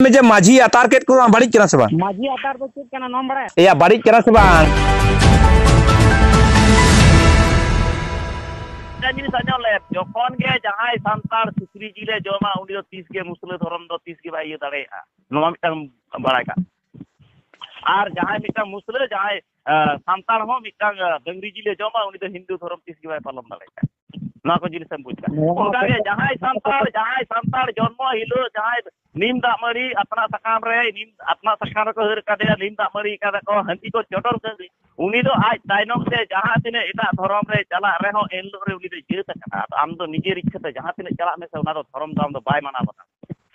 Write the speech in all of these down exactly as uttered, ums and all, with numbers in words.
ᱢᱮ ᱡᱮ ᱢᱟᱹᱡᱷᱤ ᱟᱛᱟᱨ ᱠᱮᱫ ᱠᱚ ᱵᱟᱹᱲᱤᱡ ᱠᱟᱱᱟ ᱥᱮ ᱵᱟᱝ? ᱢᱟᱹᱡᱷᱤ ᱟᱛᱟᱨ ᱫᱚ ᱪᱮᱫ ᱠᱟᱱᱟ ᱱᱚᱣᱟᱢ ᱵᱟᱲᱟᱭᱟ? ᱮᱭᱟ, ᱵᱟᱹᱲᱤᱡ ᱠᱟᱱᱟ ᱥᱮ ᱵᱟᱝ? ᱢᱤᱫᱴᱟᱝ ᱡᱤᱱᱤᱥ ᱟᱸᱡᱚᱢ ᱞᱮᱢ, ᱡᱚᱠᱷᱚᱱ ᱜᱮ ᱡᱟᱦᱟᱸᱭ ᱥᱟᱱᱛᱟᱲ ᱥᱩᱠᱨᱤ ᱡᱤᱞᱮ ᱡᱚᱢᱟ, ᱩᱱᱤ ᱫᱚ ᱛᱤᱥ ᱜᱮ ᱢᱩᱥᱞᱟᱹ ᱫᱷᱚᱨᱚᱢ ᱫᱚ ᱛᱤᱥ ᱜᱮ ᱵᱟᱭ ᱤᱭᱟᱹ ᱫᱟᱲᱮᱭᱟᱜᱼᱟ᱾ ᱱᱚᱣᱟ ᱢᱤᱫᱴᱟᱝ ᱵᱟᱲᱟᱭ ᱠᱟᱜ᱾ ᱟᱨ ᱡᱟᱦᱟᱸᱭ ᱢᱤᱫᱴᱟᱝ ᱢᱩᱥᱞᱟᱹ, ᱡᱟᱦᱟᱸᱭ, ᱟᱸ, ᱥᱟᱱᱛᱟᱲ ᱦᱚᱸ ᱢᱤᱫᱴᱟᱝ, ᱟᱸ, ᱰᱟᱹᱝᱨᱤ ᱡᱤᱞᱮ ᱡᱚᱢᱟ, ᱩᱱᱤ ᱫᱚ ᱦᱤᱱᱫᱩ ᱫᱷᱚᱨᱚᱢ ᱛᱤᱥ ᱜᱮ ᱵᱟᱭ ᱯᱟᱞᱚᱱ ᱫᱟᱲᱮᱭᱟᱜᱼᱟ᱾ ᱱᱚᱣᱟ ᱠᱚ ᱡᱤᱱᱤᱥᱮᱢ ᱵᱩᱡᱽ ᱠᱟᱜ᱾ ᱱᱚᱣᱟ ᱚᱱᱠᱟ ᱜᱮ ᱡᱟᱦᱟᱸᱭ ᱥᱟᱱᱛᱟᱲ, ᱡᱟᱦᱟᱸᱭ ᱥᱟᱱᱛᱟᱲ ᱡᱚᱱᱢᱚ ᱦᱤᱞᱳᱜ ᱡᱟᱦᱟᱸᱭ ᱱᱤᱢ ᱫᱟᱜ ᱢᱟᱹᱲᱤ ᱟᱛᱱᱟᱜ ᱥᱟᱠᱟᱢ ᱨᱮ, ᱱᱤᱢ ᱟᱛᱱᱟᱜ ᱥᱟᱠᱟᱢ ᱨᱮᱠᱚ ᱦᱟᱹᱨ ᱠᱟᱫᱮᱭᱟ, ᱱᱤᱢ ᱫᱟᱜ ᱢᱟᱹᱲᱤ ᱠᱟᱫᱟ ᱠᱚ, ᱦᱟᱺᱰᱤ ᱠᱚ ᱪᱚᱰᱚᱨ ᱠᱟᱫᱮ, ᱩᱱᱤ ᱫᱚ ᱟᱡ ᱛᱟᱭᱱᱚᱢ ᱛᱮ ᱡᱟᱦᱟᱸ ᱛᱤᱱᱟᱹᱜ ᱮᱴᱟᱜ ᱫᱷᱚᱨᱚᱢ ᱨᱮ ᱪᱟᱞᱟᱜ ᱨᱮᱦᱚᱸ ᱮᱱ ᱦᱤᱞᱳᱜ ᱨᱮ ᱩᱱᱤ ᱫᱚ ᱡᱟᱹᱛ ᱟᱠᱟᱱᱟ᱾ ᱟᱫᱚ ᱟᱢ ᱫᱚ ᱱᱤᱡᱮᱨ ᱤᱪᱪᱷᱟᱹ ᱛᱮ ᱡᱟᱦᱟᱸ ᱛᱤᱱᱟᱹᱜ ᱪᱟᱞᱟᱜ ᱢᱮᱥᱮ, ᱚᱱᱟ ᱫᱚ ᱫᱷᱚᱨᱚᱢ ᱫᱚ ᱟᱢ ᱫᱚ ᱵᱟᱭ ᱢᱟᱱᱟᱣ ᱵᱟᱛᱟᱣᱟ᱾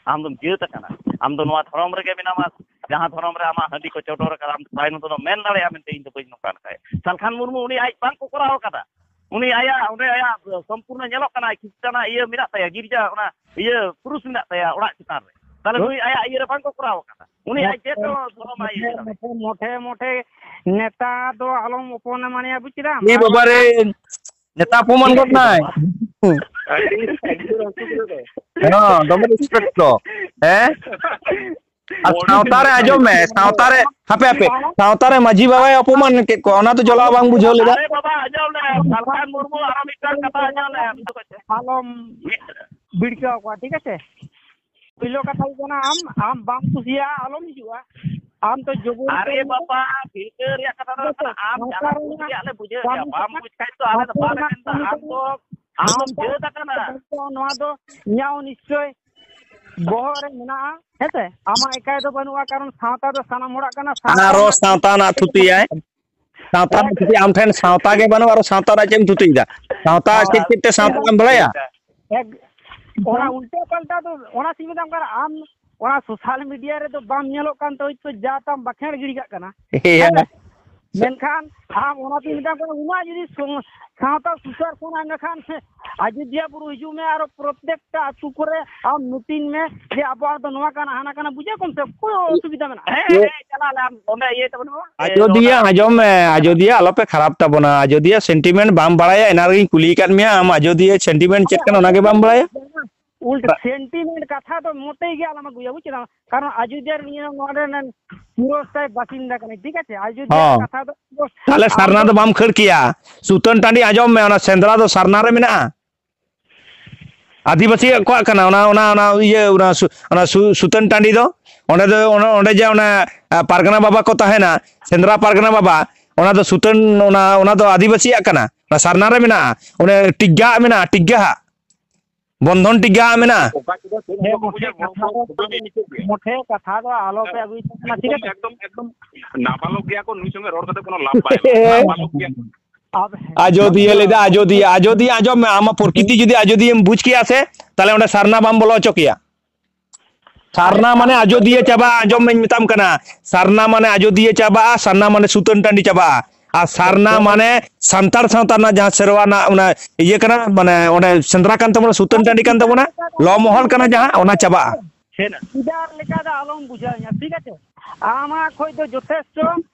ᱟᱢ ᱫᱚᱢ ᱡᱟᱹᱛ ᱟᱠᱟᱱᱟ, ᱟᱢ ᱫᱚ ᱱᱚᱣᱟ ᱫᱷᱚᱨᱚᱢ ᱨᱮᱜᱮ ᱢᱮᱱᱟᱢᱟ, ᱡᱟᱦᱟᱸ ᱫᱷᱚᱨᱚᱢ ᱨᱮ ᱟᱢᱟᱜ ᱦᱟᱺᱰᱤ ᱠᱚ ᱪᱚᱰᱚᱨ ᱟᱠᱟᱫᱟ, ᱟᱢ ᱫᱚ ᱛᱟᱭᱱᱚᱢ ᱛᱮᱫᱚ ᱢᱮᱱ ᱫᱟᱲᱮᱭᱟᱜᱼᱟ ᱢᱮᱱᱛᱮ ᱤᱧ ᱫᱚ ᱵᱟᱹᱧ ᱱᱚᱝᱠᱟᱱ ᱠᱷᱟᱡ᱾ ᱥᱟᱞᱠᱷᱟᱱ ᱢᱩᱨᱢᱩ ᱩᱱᱤ ᱟᱡ ᱵᱟᱝ ᱠᱚ ᱠᱚᱨᱟᱣ ᱟᱠᱟᱫᱟ, ᱩᱱᱤ ᱟᱭᱟᱜ ᱚᱸᱰᱮ ᱟᱭᱟᱜ ᱥᱚᱢᱯᱩᱨᱱᱚ ᱧᱮᱞᱚᱜ ᱠᱟᱱᱟ, ᱠᱷᱨᱤᱥᱴᱟᱱᱟᱜ ᱤᱭᱟᱹ ᱢᱮᱱᱟᱜ ᱛᱟᱭᱟ, ᱜᱤᱨᱡᱟ ᱚᱱᱟ ᱤᱭᱟᱹ ᱠᱨᱩᱥ ᱢᱮᱱᱟᱜ ᱛᱟᱭᱟ ᱚᱲᱟᱜ ᱪᱮᱛᱟᱱ ᱨᱮ, ᱛᱟᱦᱞᱮ ᱱᱩᱭ ᱟᱭᱟᱜ ᱤᱭᱟᱹ ᱨᱮ ᱵᱟᱝ ᱠᱚ ᱠᱚᱨᱟᱣ ᱟᱠᱟᱫᱟ, ᱩᱱᱤ ᱟᱡ ᱪᱮᱫ ᱫᱚ ᱫᱷᱚᱨᱚᱢ ᱟᱭ ᱤᱭᱟᱹ ᱫᱟᱲᱮᱭᱟᱜᱼᱟ? ᱢᱚᱴᱷᱮ ᱢᱚᱴᱷᱮ ᱱᱮᱛᱟ ᱫᱚ ᱟᱞᱚᱢ ᱚᱯᱚᱱ ᱮᱢᱟᱱᱮᱭᱟ, ᱵᱩᱡ ᱠᱮᱫᱟᱢ? ᱮ ᱵᱟᱵᱟ ᱨᱮ, ᱱᱮᱛᱟ ᱚᱯᱚᱢᱟᱱ ᱜᱚᱫ ᱱᱟᱭ᱾ ᱟᱹᱰᱤ, ᱟᱹᱰᱤ ᱡᱳᱨ ᱦᱟᱹᱥᱩ ᱠᱟᱱᱟ ᱛᱚ᱾ ᱦᱮᱸ, ᱫᱚᱢᱮ respect ᱫᱚ᱾ ᱦᱮᱸ? ᱟᱨ ᱥᱟᱶᱛᱟ ᱨᱮ ᱟᱸᱡᱚᱢ ᱢᱮ, ᱥᱟᱶᱛᱟ ᱨᱮ, ᱦᱟᱯᱮ, ᱦᱟᱯᱮ, ᱥᱟᱶᱛᱟ ᱨᱮ ᱢᱟᱹᱡᱷᱤ ᱵᱟᱵᱟᱭ ᱚᱯᱚᱢᱟᱱ ᱠᱮᱫ ᱠᱚᱣᱟ, ᱚᱱᱟ ᱫᱚ ᱡᱚᱞᱟ ᱵᱟᱝ ᱵᱩᱡᱷᱟᱹᱣ ᱞᱮᱫᱟ? ᱟᱨᱮ ᱵᱟᱵᱟ, ᱟᱸᱡᱚᱢ ᱞᱮᱢ, ᱥᱟᱞᱠᱷᱟᱱ ᱢᱩᱨᱢᱩ ᱟᱨᱚ ᱢᱤᱫᱴᱟᱝ ᱠᱟᱛᱷᱟ ᱟᱸᱡᱚᱢ ᱞᱮᱢ᱾ ᱟᱞᱚᱢ ᱵᱷᱤᱲᱠᱟᱹᱣ ᱠᱚᱣᱟ, ᱴᱷᱤᱠ ᱟᱪᱷᱮ? ᱯᱳᱭᱞᱳ ᱠᱟᱛᱷᱟ ᱦᱩᱭᱩᱜ ᱠᱟᱱᱟ, ᱟᱢ, ᱟᱢ ᱵᱟᱢ ᱠᱩᱥᱤᱭᱟᱜᱼᱟ, ᱟᱞᱚᱢ ᱦᱤᱡᱩᱜᱼᱟ᱾ ᱟᱢ ᱛᱚ ᱡᱚᱵᱚᱨ ᱟᱨᱮ ᱵᱟᱵᱟ, ᱵᱷᱤᱲᱠᱟᱹᱣ ᱨᱮᱭᱟᱜ ᱠᱟᱛᱷᱟ ᱫᱚ ᱦᱩᱭᱩᱜ ᱠᱟᱱᱟ, ᱟᱢ ᱡᱟᱦᱟᱸ ᱠᱩᱥᱤᱭᱟᱜ ᱞᱮ ᱵᱩᱡᱷᱟᱹᱣ ᱜᱮᱭᱟ, ᱵᱟᱢ ᱵᱩᱡᱽ ᱠᱷᱟᱡ ᱫᱚ ᱟᱞᱮ ᱫᱚ ᱵᱟᱞᱮ ᱢᱮᱱ ᱫᱟ, ᱟᱢ ᱫᱚ, ᱟᱢ ᱫᱚᱢ ᱡᱟᱹᱛ ᱟᱠᱟᱱᱟ᱾ ᱱᱚᱣᱟ ᱫᱚ ᱧᱟᱢ ᱱᱤᱥᱪᱚᱭ ᱵᱚᱦᱚᱜ ᱨᱮ ᱢᱮᱱᱟᱜᱼᱟ, ᱦᱮᱸᱥᱮ? ᱟᱢᱟᱜ ᱮᱠᱟᱭ ᱫᱚ ᱵᱟᱹᱱᱩᱜᱼᱟ, ᱠᱟᱨᱚᱱ ᱥᱟᱶᱛᱟ ᱫᱚ ᱥᱟᱱᱟᱢ ᱦᱚᱲᱟᱜ ᱠᱟᱱᱟ᱾ ᱟᱨᱚ ᱥᱟᱶᱛᱟ ᱨᱮᱱᱟᱜ ᱛᱷᱩᱛᱤᱭᱟᱭ, ᱥᱟᱶᱛᱟ ᱨᱮᱱᱟᱜ ᱛᱷᱩᱛᱤ ᱟᱢ ᱴᱷᱮᱱ ᱥᱟᱶᱛᱟ ᱜᱮ ᱵᱟᱹᱱᱩᱜᱼᱟ, ᱟᱨᱚ ᱥᱟᱶᱛᱟ ᱨᱮᱱᱟᱜ ᱪᱮᱫ ᱮᱢ ᱛᱷᱩᱛᱤᱭᱮᱫᱟ? ᱥᱟᱶᱛᱟ ᱪᱮᱫ ᱪᱮᱫ ᱛᱮ ᱥᱟᱶᱛᱟ ᱮᱢ ᱵᱟᱲᱟᱭᱟ? ᱮᱠ-, ᱚᱱᱟ ᱩᱞᱴᱟᱹ ᱯᱟᱞᱴᱟ ᱫᱚ, ᱚᱱᱟ ᱪᱮᱫ ᱢᱮᱛᱟᱢ ᱠᱟᱱᱟ, ᱟᱢ ᱚᱱᱟ social media ᱨᱮᱫᱚ ᱵᱟᱢ ᱧᱮᱞᱚᱜ ᱠᱟᱱ ᱛᱮ ᱦᱳᱭᱛᱳ ᱡᱟ ᱛᱟᱢ ᱵᱟᱠᱷᱮᱲ ᱜᱤᱰᱤ ᱠᱟᱜ ᱠᱟᱱᱟ᱾ ᱦᱮᱸ᱾ ᱢᱮᱱᱠᱷᱟᱱ ᱟᱢ ᱚᱱᱟ ᱛᱮᱧ ᱢᱮᱛᱟᱢ ᱠᱟᱱᱟ, ᱩᱱᱟᱹᱜ ᱡᱩᱫᱤ ᱥᱚᱝ-, ᱥᱟᱶᱛᱟ ᱥᱩᱥᱟᱹᱨ ᱥᱟᱱᱟ ᱢᱮᱠᱷᱟᱱ, ᱟᱡᱚᱫᱤᱭᱟᱹ ᱵᱩᱨᱩ ᱦᱤᱡᱩᱜ ᱢᱮ, ᱟᱨ ᱯᱨᱚᱛᱮᱠᱴᱟ ᱟᱹᱛᱩ ᱠᱚᱨᱮ ᱟᱢ meeting ᱢᱮ ᱡᱮ ᱟᱵᱚᱣᱟᱜ ᱫᱚ ᱱᱚᱣᱟ ᱠᱟᱱᱟ, ᱦᱟᱱᱟ ᱠᱟᱱᱟ, ᱵᱩᱡᱷᱟᱹᱣ ᱠᱚᱢ ᱥᱮ, ᱚᱠᱚᱭ ᱚᱥᱩᱵᱤᱫᱷᱟ ᱢᱮᱱᱟᱜᱼᱟ? ᱦᱮᱸ, ᱦᱮᱸ, ᱪᱟᱞᱟᱜ ᱟᱞᱮ, ᱟᱢ ᱚᱸᱰᱮ ᱤᱭᱟᱹᱭ ᱛᱟᱵᱚᱱ ᱢᱮ᱾ ᱟᱡᱚᱫᱤᱭᱟᱹ, ᱟᱸᱡᱚᱢ ᱢᱮ, ᱟᱡᱚᱫᱤᱭᱟᱹ ᱟᱞᱚᱯᱮ ᱠᱷᱟᱨᱟᱯ ᱛᱟᱵᱚᱱᱟ᱾ ᱟᱡᱚᱫᱤᱭᱟᱹ sentiment ᱵᱟᱢ ᱵᱟᱲᱟᱭᱟ, ᱮᱱᱟ ᱨᱮᱜᱮᱧ ᱠᱩᱞᱤ ᱟᱠᱟᱫ ᱢᱮᱭᱟ, ᱟᱢ ᱟᱡᱚᱫᱤᱭᱟᱹ sentiment ᱪᱮᱫ ᱠᱟᱱᱟ ᱚᱱᱟ ᱜᱮ ᱵᱟᱢ ᱵᱟᱲᱟᱭᱟ? ᱩᱞᱴ ᱥᱮᱱᱴᱤᱢᱮᱱᱴ ᱠᱟᱛᱷᱟ ᱫᱚ ᱢᱚᱴᱮ ᱜᱮ ᱟᱞᱚᱢ ᱟᱹᱜᱩᱭᱟ, ᱵᱩᱡ ᱠᱮᱫᱟᱢ? ᱠᱟᱨᱚᱱ ᱟᱡᱚᱫᱤᱭᱟᱹ ᱨᱮᱱ ᱤᱧ ᱱᱚᱰᱮ ᱨᱮᱱ ᱯᱩᱨᱟᱹ ᱥᱟᱭ ᱵᱟᱥᱤᱱᱫᱟ ᱠᱟᱹᱱᱟᱹᱧ, ᱴᱷᱤᱠ ᱟᱪᱷᱮ? ᱟᱡᱚᱫᱤᱭᱟᱹ ᱦᱚᱸ᱾ ᱠᱟᱛᱷᱟ ᱫᱚ ᱛᱟᱦᱞᱮ ᱟᱢ ᱥᱟᱨᱱᱟ ᱫᱚ ᱫᱚ ᱵᱟᱢ ᱠᱷᱟᱹᱲ ᱠᱮᱭᱟ᱾ ᱥᱩᱛᱟᱹᱱ ᱴᱟᱺᱰᱤ ᱟᱸᱡᱚᱢ ᱢᱮ, ᱚᱱᱟ ᱥᱮᱸᱫᱽᱨᱟ ᱫᱚ ᱥᱟᱨᱱᱟ ᱨᱮ ᱢᱮᱱᱟᱜᱼᱟ᱾ ᱟᱹᱫᱤᱵᱟᱹᱥᱤᱭᱟᱜ ᱠᱚᱣᱟᱜ ᱠᱟᱱᱟ ᱚᱱᱟ, ᱚᱱᱟ, ᱚᱱᱟ ᱤᱭᱟᱹ, ᱚᱱᱟ ᱥᱩ-, ᱚᱱᱟ ᱥᱩ-, ᱥᱩᱛᱟᱹᱱ ᱴᱟᱺᱰᱤ ᱫᱚ᱾ ᱚᱸᱰᱮ ᱫᱚ, ᱚᱱᱟ, ᱚᱸᱰᱮ ᱡᱮ ᱚᱱᱟ, ᱟ, ᱯᱟᱨᱜᱟᱱᱟ ᱵᱟᱵᱟ ᱠᱚ ᱛᱟᱦᱮᱱᱟ, ᱥᱮᱸᱫᱽᱨᱟ ᱯᱟᱨᱜᱟᱱᱟ ᱵᱟᱵᱟ, ᱚᱱᱟ ᱫᱚ ᱥᱩᱛᱟᱹᱱ, ᱚᱱᱟ, ᱚᱱᱟ ᱫᱚ ᱟᱹᱫᱤᱵᱟᱹᱥᱤᱭᱟᱜ ᱠᱟᱱᱟ, ᱚᱱᱟ ᱥᱟᱨᱱᱟ ᱨᱮ ᱢᱮᱱᱟᱜᱼᱟ᱾ ᱚᱸᱰᱮ ᱴᱤᱠᱜᱟ ᱦᱟᱜ ᱢᱮᱱᱟᱜᱼᱟ, ᱴᱤᱠᱜᱟ ᱦᱟᱜ᱾ ᱵᱚᱱᱫᱷᱚᱱ ᱴᱤᱠᱜᱟ ᱦᱟᱜ ᱢᱮᱱᱟᱜᱼᱟ᱾ ᱚᱠᱟ ᱠᱚᱫᱚ ᱪᱮᱫ ᱦᱚᱸ ᱦᱮᱸ, ᱵᱟᱠᱚ ᱢᱚᱴᱷᱮ ᱵᱩᱡᱟ, ᱜᱚᱲᱚ ᱠᱟᱛᱷᱟ ᱠᱚ ᱫᱚ, ᱠᱷᱩᱵᱮ ᱢᱤᱪᱟᱹᱫ ᱜᱮᱭᱟ᱾ ᱢᱚᱴᱷᱮ ᱠᱟᱛᱷᱟ ᱫᱚ ᱟᱞᱚ ᱯᱮ ᱟᱹᱜᱩᱭ ᱛᱟᱵᱚᱱᱟ, ᱴᱷᱤᱠ ᱮᱠᱫᱚᱢ, ᱟᱪᱷᱮ? ᱮᱠᱫᱚᱢ, ᱮᱠᱫᱚᱢ ᱱᱟᱵᱟᱞᱚᱠ ᱜᱮᱭᱟ ᱠᱚ, ᱱᱩᱭ ᱥᱚᱸᱜᱮ ᱨᱚᱲ ᱠᱟᱛᱮ ᱠᱳᱱᱳ ᱞᱟᱵᱷ ᱵᱟᱭ ᱮᱢᱟ᱾ ᱱᱟᱵᱟᱞᱚᱠ ᱜᱮᱭᱟ᱾ ᱟᱵ-, ᱟᱡᱚᱫᱤᱭᱟᱹ ᱞᱟᱹᱭᱫᱟ, ᱟᱡᱚᱫᱤᱭᱟᱹ, ᱟᱡᱚᱫᱤᱭᱟᱹ ᱟᱸᱡᱚᱢ ᱢᱮ, ᱟᱢ ᱢᱟ ᱯᱨᱚᱠᱨᱤᱛᱤ ᱡᱩᱫᱤ ᱟᱡᱚᱫᱤᱭᱟᱹᱢ ᱵᱩᱡᱽ ᱠᱮᱭᱟ ᱥᱮ, ᱛᱟᱦᱞᱮ ᱚᱸᱰᱮ ᱥᱟᱨᱱᱟ ᱵᱟᱢ ᱵᱚᱞᱚ ᱦᱚᱪᱚ ᱠᱮᱭᱟ᱾ ᱥᱟᱨᱱᱟ ᱢᱟᱱᱮ ᱟᱡᱚᱫᱤᱭᱟᱹ ᱪᱟᱵᱟᱜᱼᱟ, ᱟᱸᱡᱚᱢ ᱢᱮᱧ ᱢᱮᱛᱟᱢ ᱠᱟᱱᱟ, ᱥᱟᱨᱱᱟ ᱢᱟᱱᱮ ᱟᱡᱚᱫᱤᱭᱟᱹ ᱪᱟᱵᱟᱜᱼᱟ, ᱥᱟᱨᱱᱟ ᱢᱟᱱᱮ ᱥᱩᱛᱟᱹᱱ ᱴᱟᱺᱰᱤ ᱪᱟᱵᱟᱜᱼᱟ᱾ ᱟᱨ ᱥᱟᱨᱱᱟ ᱢᱟᱱᱮ ᱥᱟᱱᱛᱟᱲ ᱥᱟᱶᱛᱟ ᱨᱮᱱᱟᱜ ᱡᱟᱦᱟᱸ ᱥᱮᱨᱣᱟ ᱨᱮᱱᱟᱜ ᱚᱱᱟ ᱤᱭᱟᱹ ᱠᱟᱱᱟ, ᱢᱟᱱᱮ ᱚᱸᱰᱮ ᱥᱮᱸᱫᱽᱨᱟ ᱠᱟᱱ ᱛᱟᱵᱚᱱᱟ, ᱥᱩᱛᱟᱹᱱ ᱴᱟᱺᱰᱤ ᱠᱟᱱ ᱛᱟᱵᱚᱱᱟ, ᱞᱚ ᱢᱚᱦᱚᱞ ᱠᱟᱱᱟ ᱡᱟᱦᱟᱸ, ᱚᱱᱟ ᱪᱟᱵᱟᱜᱼᱟ᱾ ᱥᱮᱱᱟ᱾ ᱤᱫᱟᱨ ᱞᱮᱠᱟ ᱫᱚ ᱟᱞᱚᱢ ᱵᱩᱡᱷᱟᱹᱣ ᱤᱧᱟ, ᱴᱷᱤᱠ ᱟᱪᱷᱮ? ᱟᱢᱟᱜ ᱠᱷᱚᱡ ᱫᱚ ᱡᱚᱛᱷᱮᱥᱴᱚ,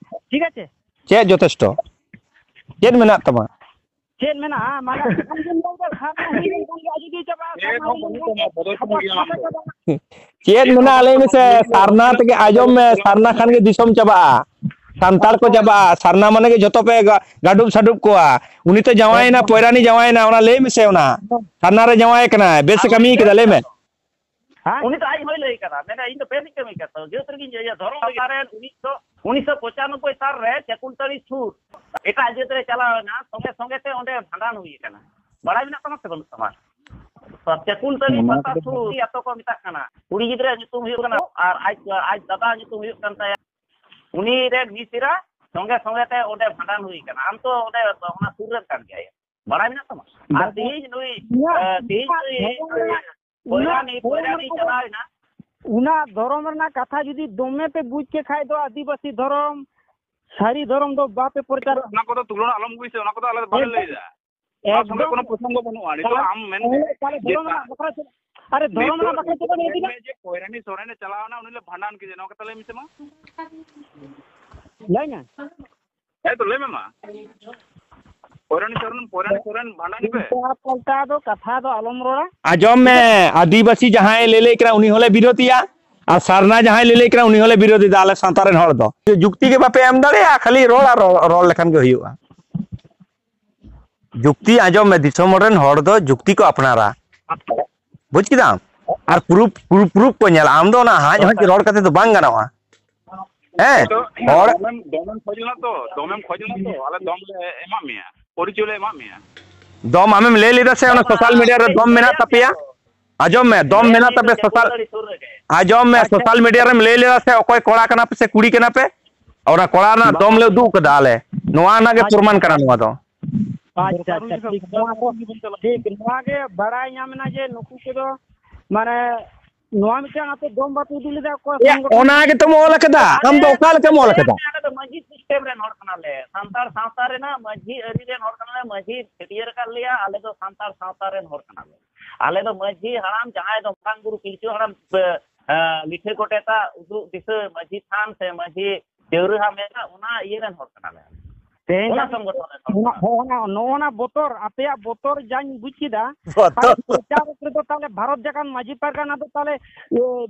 ᱴᱷᱤᱠ ᱟᱪᱷᱮ? ᱪᱮᱫ ᱡᱚᱛᱷᱮᱥᱴᱚ? ᱪᱮᱫ ᱢᱮᱱᱟᱜ ᱛᱟᱢᱟ? ᱪᱮᱫ ᱢᱮᱱᱟᱜᱼᱟ? ᱢᱟᱱᱮ, ᱟᱢ ᱜᱮᱢ ᱞᱟᱹᱭ ᱫᱟ, ᱥᱟᱨᱱᱟ ᱦᱩᱭ ᱞᱮᱱᱠᱷᱟᱱ ᱜᱮ ᱟᱡᱚᱫᱤᱭᱟᱹ ᱪᱟᱵᱟᱜᱼᱟ, ᱪᱮᱫ ᱥᱟᱨᱱᱟ ᱦᱚᱸ ᱦᱩᱭ ᱵᱟᱹᱱᱩᱜ ᱞᱮᱱᱠᱷᱟᱱ ᱛᱟᱢᱟ, ᱜᱮ ᱵᱚᱫᱚᱞ ᱟᱵᱚ ᱠᱚᱢ ᱜᱮᱭᱟ ᱟᱢ ᱥᱟᱱᱛᱟᱲ ᱫᱚ᱾ ᱪᱟᱵᱟᱜᱼᱟ᱾ ᱪᱮᱫ ᱢᱮᱱᱟᱜᱼᱟ? ᱞᱟᱹᱭ ᱢᱮᱥᱮ, ᱥᱟᱨᱱᱟ ᱛᱮᱜᱮ ᱟᱸᱡᱚᱢ ᱢᱮ, ᱥᱟᱨᱱᱟ ᱠᱷᱟᱱ ᱜᱮ ᱫᱤᱥᱚᱢ ᱪᱟᱵᱟᱜᱼᱟ, ᱥᱟᱱᱛᱟᱲ ᱠᱚ ᱪᱟᱵᱟᱜᱼᱟ, ᱥᱟᱨᱱᱟ ᱢᱟᱱᱮ ᱜᱮ ᱡᱷᱚᱛᱚ ᱯᱮ ᱜᱟ-, ᱜᱟᱰᱩᱵ ᱥᱟᱰᱩᱵ ᱠᱚᱣᱟ᱾ ᱩᱱᱤ ᱛᱚ ᱡᱟᱶᱟᱭᱮᱱᱟ, ᱮᱠᱫᱚᱢ᱾ ᱯᱚᱭᱨᱟᱱᱤ ᱡᱟᱶᱟᱭᱮᱱᱟ, ᱚᱱᱟ ᱞᱟᱹᱭ ᱢᱮᱥᱮ, ᱚᱱᱟ ᱥᱟᱨᱱᱟ ᱨᱮ ᱡᱟᱶᱟᱭ ᱠᱟᱱᱟᱭ, ᱵᱮᱥ ᱮ ᱠᱟᱹᱢᱤ ᱠᱟᱫᱟ, ᱞᱟᱹᱭ ᱢᱮ᱾ ᱦᱮᱸ? ᱩᱱᱤ ᱫᱚ ᱟᱡ ᱦᱚᱸᱭ ᱞᱟᱹᱭ ᱠᱟᱫᱟ, ᱢᱮᱱᱫᱟ, "ᱤᱧ ᱫᱚ ᱵᱮᱥ ᱤᱧ ᱠᱟᱹᱢᱤ ᱠᱟᱫᱟ, ᱡᱟᱹᱛ ᱨᱮᱜᱤᱧ ᱤᱭᱟᱹᱭᱟ, ᱫᱷᱚᱨᱚᱢ ᱨᱮᱜᱮ ᱨᱮᱱ ᱩᱱᱤ ᱫᱚ ᱩᱱᱤᱥᱥᱚ ᱯᱚᱸᱪᱟᱱᱚᱵᱵᱳᱭ ᱥᱟᱞ ᱨᱮ ᱪᱟᱹᱠᱩᱞᱛᱟᱹᱲᱤ ᱥᱩᱨ ᱮᱴᱟᱜ ᱡᱟᱹᱛ ᱨᱮ ᱪᱟᱞᱟᱣ ᱮᱱᱟ, ᱥᱚᱸᱜᱮ ᱥᱚᱸᱜᱮ ᱛᱮ ᱚᱸᱰᱮ ᱵᱷᱟᱸᱰᱟᱱ ᱦᱩᱭ ᱟᱠᱟᱱᱟ᱾ ᱵᱟᱲᱟᱭ ᱢᱮᱱᱟᱜ ᱛᱟᱢᱟ ᱥᱮ ᱵᱟᱹᱱᱩᱜ ᱛᱟᱢᱟ?" ᱪᱟᱹᱠᱩᱞᱛᱟᱹᱲᱤ ᱚᱱᱟ ᱯᱟᱛᱟ ᱠᱚᱫᱚ ᱥᱩᱨ ᱟᱛᱳ ᱠᱚ ᱢᱮᱛᱟᱜ ᱠᱟᱱᱟ᱾ ᱠᱩᱲᱤ ᱜᱤᱫᱽᱨᱟᱹ ᱧᱩᱛᱩᱢ ᱦᱩᱭᱩᱜ ᱠᱟᱱᱟ, ᱟᱨ ᱟᱡ, ᱟᱡ ᱫᱟᱫᱟ ᱧᱩᱛᱩᱢ ᱦᱩᱭᱩᱜ ᱠᱟᱱ ᱛᱟᱭᱟ᱾ ᱩᱱᱤ ᱨᱮᱱ ᱢᱤᱥ ᱮᱨᱟ ᱥᱚᱸᱜᱮ ᱥᱚᱸᱜᱮ ᱛᱮ ᱚᱸᱰᱮ ᱵᱷᱟᱸᱰᱟᱱ ᱦᱩᱭ ᱟᱠᱟᱱᱟ᱾ ᱟᱢ ᱛᱚ ᱚᱸᱰᱮ ᱚᱱᱟ ᱥᱩᱨ ᱨᱮᱱ ᱠᱟᱱ ᱜᱮᱭᱟᱭ, ᱵᱟᱲᱟᱭ ᱢᱮᱱᱟᱜ ᱛᱟᱢᱟ? ᱟᱨ ᱵᱟᱵᱟ, ᱛᱤᱦᱤᱧ ᱱᱩᱭ, ᱤᱧᱟᱹᱜ, ᱮ, ᱛᱤᱦᱤᱧ ᱤᱧᱟᱹᱜ ᱱᱩᱭ, ᱫᱷᱚᱨᱚᱢ ᱨᱮᱱᱟᱜ ᱯᱚᱭᱨᱟᱱᱤ, ᱩᱱᱟᱹᱜ ᱯᱚᱭᱨᱟᱱᱤ ᱫᱷᱚᱨᱚᱢ ᱪᱟᱞᱟᱣ ᱮᱱᱟ᱾ ᱩᱱᱟᱹᱜ ᱫᱷᱚᱨᱚᱢ ᱨᱮᱱᱟᱜ ᱠᱟᱛᱷᱟ ᱡᱩᱫᱤ ᱫᱚᱢᱮ ᱯᱮ ᱵᱩᱡᱽ ᱠᱮ ᱠᱷᱟᱡ ᱫᱚ ᱟᱹᱫᱤᱵᱟᱹᱥᱤ ᱫᱷᱚᱨᱚᱢ, ᱥᱟᱹᱨᱤ ᱫᱷᱚᱨᱚᱢ ᱫᱚ ᱵᱟᱯᱮ ᱯᱨᱚᱪᱟᱨ᱾ ᱚᱱᱟ ᱠᱚᱫᱚ ᱛᱩᱞᱚᱱᱟ ᱟᱞᱚᱢ ᱟᱹᱜᱩᱭ ᱥᱮ, ᱚᱱᱟ ᱠᱚᱫᱚ ᱟᱞᱮ ᱫᱚ ᱵᱟᱞᱮ ᱮᱠᱫᱚᱢ, ᱞᱟᱹᱭ ᱮᱫᱟ᱾ ᱚᱱᱟ ᱥᱚᱸᱜᱮ ᱮᱠᱫᱚᱢ᱾ ᱠᱳᱱᱳ ᱯᱨᱚᱥᱚᱝᱜᱚ ᱵᱟᱹᱱᱩᱜᱼᱟ᱾ ᱱᱤᱛᱚᱜ ᱛᱟᱦᱞᱮ, ᱟᱢ ᱢᱮᱱ ᱢᱮ ᱛᱟᱦᱞᱮ ᱡᱮ ᱫᱷᱚᱨᱚᱢ ᱨᱮᱱᱟᱜ ᱵᱟᱠᱷᱨᱟ ᱪᱮᱫ? ᱟᱨᱮ, ᱫᱷᱚᱨᱚᱢ ᱱᱤᱛᱚᱜ ᱨᱮᱱᱟᱜ ᱵᱟᱠᱷᱨᱟ ᱪᱮᱫ? ᱢᱮᱱ ᱢᱮ ᱡᱮ ᱯᱚᱭᱨᱟᱱᱤ ᱥᱚᱨᱮᱱᱮ ᱪᱟᱞᱟᱣ ᱮᱱᱟ, ᱩᱱᱤ ᱞᱮ ᱵᱷᱟᱸᱰᱟᱱ ᱠᱮᱫᱮᱭᱟ, ᱱᱚᱣᱟ ᱠᱟᱛᱷᱟ ᱞᱟᱹᱭ ᱢᱮᱥᱮ ᱢᱟ᱾ ᱞᱟᱹᱭ ᱢᱮ᱾ ᱦᱮᱸ ᱛᱚ, ᱞᱟᱹᱭ ᱢᱮ ᱢᱟ᱾ ᱯᱚᱨᱟᱱᱤ ᱥᱚᱨᱮᱱ, ᱯᱚᱨᱟᱱᱤ ᱥᱚᱨᱮᱱ ᱵᱷᱟᱸᱰᱟᱱᱤ ᱯᱮ᱾ ᱩᱞᱴᱟ ᱯᱟᱞᱴᱟ ᱫᱚ ᱠᱟᱛᱷᱟ ᱫᱚ ᱟᱞᱚᱢ ᱨᱚᱲᱟ᱾ ᱟᱸᱡᱚᱢ ᱢᱮ, ᱟᱹᱫᱤᱵᱟᱹᱥᱤ ᱡᱟᱦᱟᱸᱭ ᱞᱟᱹᱭ ᱞᱟᱹᱭ ᱠᱟᱱᱟ ᱩᱱᱤ ᱦᱚᱸᱞᱮ ᱵᱤᱨᱳᱫᱤᱭᱟ, ᱟᱨ ᱥᱟᱨᱱᱟ ᱡᱟᱦᱟᱸᱭ ᱞᱟᱹᱭ ᱞᱟᱹᱭ ᱠᱟᱱᱟ ᱩᱱᱤ ᱦᱚᱸᱞᱮ ᱵᱤᱨᱳᱫᱤᱭᱟ ᱟᱞᱮ ᱥᱟᱶᱛᱟ ᱨᱮᱱ ᱦᱚᱲ ᱫᱚ᱾ ᱡᱩᱠᱛᱤ ᱜᱮ ᱵᱟᱯᱮ ᱮᱢ ᱫᱟᱲᱮᱭᱟᱜᱼᱟ, ᱠᱷᱟᱹᱞᱤ ᱨᱚᱲ ᱟᱨ ᱨᱚᱲ, ᱨᱚᱲ ᱞᱮᱠᱷᱟᱱ ᱜᱮ ᱦᱩᱭᱩᱜᱼᱟ᱾ ᱡᱩᱠᱛᱤ ᱟᱸᱡᱚᱢ ᱢᱮ, ᱫᱤᱥᱚᱢ ᱦᱚᱲ ᱨᱮᱱ ᱦᱚᱲ ᱫᱚ ᱡᱩᱠᱛᱤ ᱠᱚ ᱟᱯᱱᱟᱨᱟ᱾ ᱵᱩᱡᱽ ᱠᱮᱫᱟᱢ? ᱟᱨ ᱯᱨᱩᱯ ᱯᱨᱩᱯ ᱯᱨᱩᱯ ᱠᱚ ᱧᱮᱞᱟ᱾ ᱟᱢ ᱫᱚ ᱚᱱᱟ ᱦᱟᱡ ᱦᱚᱡ ᱨᱚᱲ ᱠᱟᱛᱮ ᱫᱚ ᱵᱟᱝ ᱜᱟᱱᱚᱜᱼᱟ᱾ ᱦᱮᱸ, ᱛᱚ, ᱦᱚᱲ ᱫᱚᱢᱮᱢ ᱫᱚᱢᱮᱢ ᱠᱷᱚᱡ ᱞᱮᱱᱟ ᱛᱚ, ᱫᱚᱢᱮᱢ ᱠᱷᱚᱡ ᱞᱮᱱᱟ ᱛᱚ, ᱟᱞᱮ ᱫᱚᱢ ᱞᱮ ᱮᱢᱟᱜ ᱢᱮᱭᱟ, ᱯᱚᱨᱤᱪᱚᱭ ᱞᱮ ᱮᱢᱟᱜ ᱢᱮᱭᱟ᱾ ᱫᱚᱢ ᱟᱢᱮᱢ ᱞᱟᱹᱭ ᱞᱮᱫᱟ ᱥᱮ ᱚᱱᱟ ᱥᱳᱥᱟᱞ ᱢᱤᱰᱤᱭᱟ ᱨᱮ ᱫᱚᱢ ᱢᱮᱱᱟᱜ ᱛᱟᱯᱮᱭᱟ? ᱟᱸᱡᱚᱢ ᱢᱮ, ᱫᱚᱢ ᱢᱮᱱᱟᱜ ᱛᱟᱯᱮ ᱥᱳᱥᱟᱞ, ᱟᱸᱡᱚᱢ ᱢᱮ, ᱥᱳᱥᱟᱞ ᱢᱤᱰᱤᱭᱟ ᱨᱮᱢ ᱞᱟᱹᱭ ᱞᱮᱫᱟ ᱥᱮ ᱚᱠᱚᱭ ᱠᱚᱲᱟ ᱠᱟᱱᱟ ᱯᱮ ᱥᱮ ᱠᱩᱲᱤ ᱠᱟᱱᱟ ᱯᱮ? ᱚᱱᱟ ᱠᱚᱲᱟ ᱨᱮᱱᱟᱜ ᱫᱚᱢ ᱞᱮ ᱩᱫᱩᱜ ᱠᱟᱫᱟ ᱟᱞᱮ᱾ ᱱᱚᱣᱟ ᱨᱮᱱᱟᱜ ᱜᱮ ᱯᱨᱚᱢᱟᱱ ᱠᱟᱱᱟ ᱱᱚᱣᱟ ᱫᱚ᱾ ᱟᱪᱪᱷᱟ, ᱟᱪᱪᱷᱟ, ᱴᱷᱤᱠ᱾ ᱱᱚᱣᱟ ᱠᱚ, ᱴᱷᱤᱠ, ᱱᱚᱣᱟ ᱜᱮ ᱵᱟᱲᱟᱭ ᱧᱟᱢ ᱮᱱᱟ ᱡᱮ ᱱᱩᱠᱩ ᱠᱚᱫᱚ ᱢᱟᱱᱮ ᱱᱚᱣᱟ ᱢᱤᱫᱴᱟᱝ ᱟᱯᱮ ᱫᱚᱢ ᱵᱟᱯᱮ ᱩᱫᱩᱜ ᱞᱮᱫᱟ ᱚᱠᱚᱭ ᱮᱭᱟ, ᱥᱚᱝᱜᱚᱴᱷᱚᱱ ᱚᱱᱟ ᱜᱮᱛᱚᱢ ᱚᱞ ᱠᱟᱫᱟ, ᱟᱢ ᱫᱚ ᱚᱠᱟ ᱞᱮᱠᱟᱢ ᱚᱞ ᱠᱟᱫᱟ? ᱟᱞᱮ ᱫᱚ ᱢᱟᱹᱡᱷᱤ ᱥᱤᱥᱴᱮᱢ ᱨᱮᱱ ᱦᱚᱲ ᱠᱟᱱᱟᱞᱮ, ᱥᱟᱱᱛᱟᱲ ᱥᱟᱶᱛᱟ ᱨᱮᱱᱟᱜ ᱢᱟᱹᱡᱷᱤ ᱟᱹᱨᱤ ᱨᱮᱱ ᱦᱚᱲ ᱠᱟᱱᱟᱞᱮ, ᱢᱟᱹᱡᱷᱤ ᱪᱷᱟᱹᱴᱭᱟᱹᱨ ᱟᱠᱟᱫ ᱞᱮᱭᱟ, ᱟᱞᱮ ᱫᱚ ᱥᱟᱱᱛᱟᱲ ᱥᱟᱶᱛᱟ ᱨᱮᱱ ᱦᱚᱲ ᱠᱟᱱᱟᱞᱮ᱾ ᱟᱞᱮ ᱫᱚ ᱢᱟᱹᱡᱷᱤ ᱦᱟᱲᱟᱢ ᱡᱟᱦᱟᱸᱭ ᱫᱚ ᱢᱟᱨᱟᱝ ᱵᱩᱨᱩ ᱯᱤᱞᱪᱩ ᱦᱟᱲᱟᱢ ᱮ, ᱞᱤᱴᱷᱟᱹ ᱜᱚᱰᱮᱛᱟᱜ ᱩᱫᱩᱜ ᱫᱤᱥᱟᱹ ᱢᱟᱹᱡᱷᱤ ᱛᱷᱟᱱ ᱥᱮ ᱢᱟᱹᱡᱷᱤ ᱪᱟᱹᱣᱨᱟᱹᱦᱟ ᱢᱮᱱᱟᱜ ᱚᱱᱟ ᱤᱭᱟᱹ ᱨᱮᱱ ᱦᱚᱲ ᱠᱟᱱᱟᱞᱮ᱾ ᱛᱮᱦᱮᱧ ᱚᱱᱟ ᱥᱚᱝᱜᱚᱴᱷᱚᱱ ᱨᱮᱱ ᱦᱚᱲ ᱚᱱᱟ, ᱠᱟᱱᱟᱞᱮ᱾ ᱦᱚᱸ, ᱚᱱᱟ, ᱱᱚᱜᱼᱚ ᱱᱟ ᱵᱚᱛᱚᱨ, ᱟᱯᱮᱭᱟᱜ ᱵᱚᱛᱚᱨ ᱡᱟᱧ ᱵᱩᱡ ᱠᱮᱫᱟ᱾ ᱵᱚᱛᱚᱨ᱾ ᱛᱟᱦᱞᱮ ᱯᱨᱚᱪᱟᱨ ᱨᱮᱫᱚ ᱛᱟᱦᱞᱮ ᱵᱷᱟᱨᱚᱛ ᱡᱟᱠᱟᱛ ᱢᱟᱹᱡᱷᱤ ᱯᱟᱨᱜᱟᱱᱟ ᱫᱚ ᱛᱟᱦᱞᱮ, ᱮ,